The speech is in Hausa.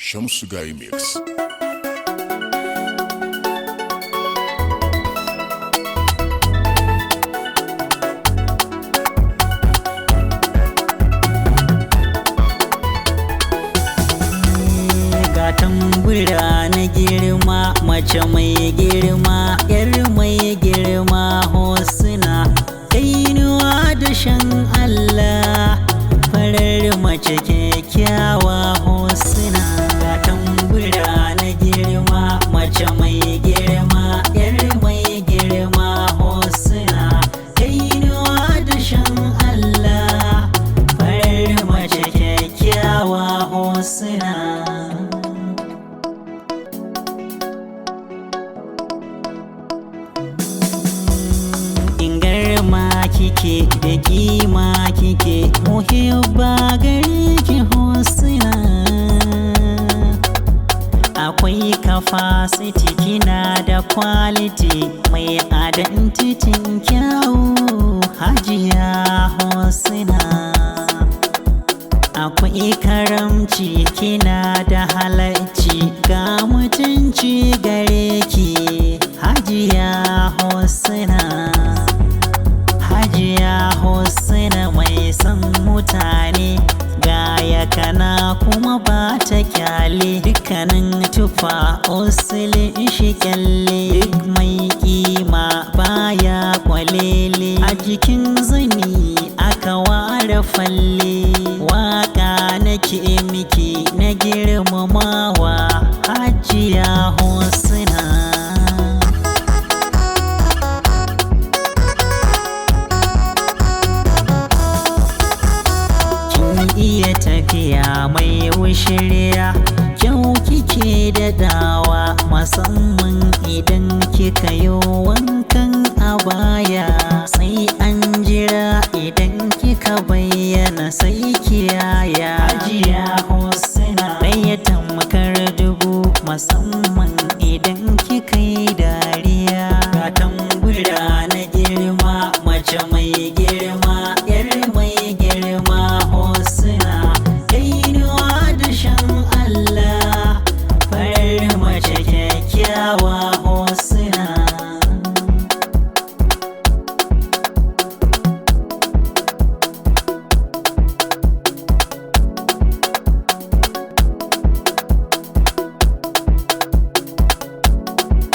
Shamsu Gaye Mix. Ga tambura na girma, mace mai girma, yar mai girma Hosuna, kainuwa da shan Allah, farar mace kyakkyawa Hosuna. Ga tambura na girma, mace mai girma, yar mai girma Hosuna, kainuwa da shan Allah, farar mace kyakkyawa Hosuna. Ingarma kike da kima kike, muhibba gare ki Hosuna. Akwai capacity, kina da quality, mai identity kyawu, Hajiya Hosuna. Akwai karamci, kina da halacci, ga mutunci gare ki, Hajiya Hosuna. Hajiya Hosuna mai son mutane, ga yakana kuma ba ta kyale, dukkanin tufa usuli shi kyalle, duk mai kima baya kwalele, a jikin zani aka ware falle. Waka nake miki na girmamawa, Hajiya Hosuna. Kin iya tafiya mai wushirya, kyau kike daɗawa, musamman idan kika yi wankan abaya, sai an jira idan kika bayyana sai kiya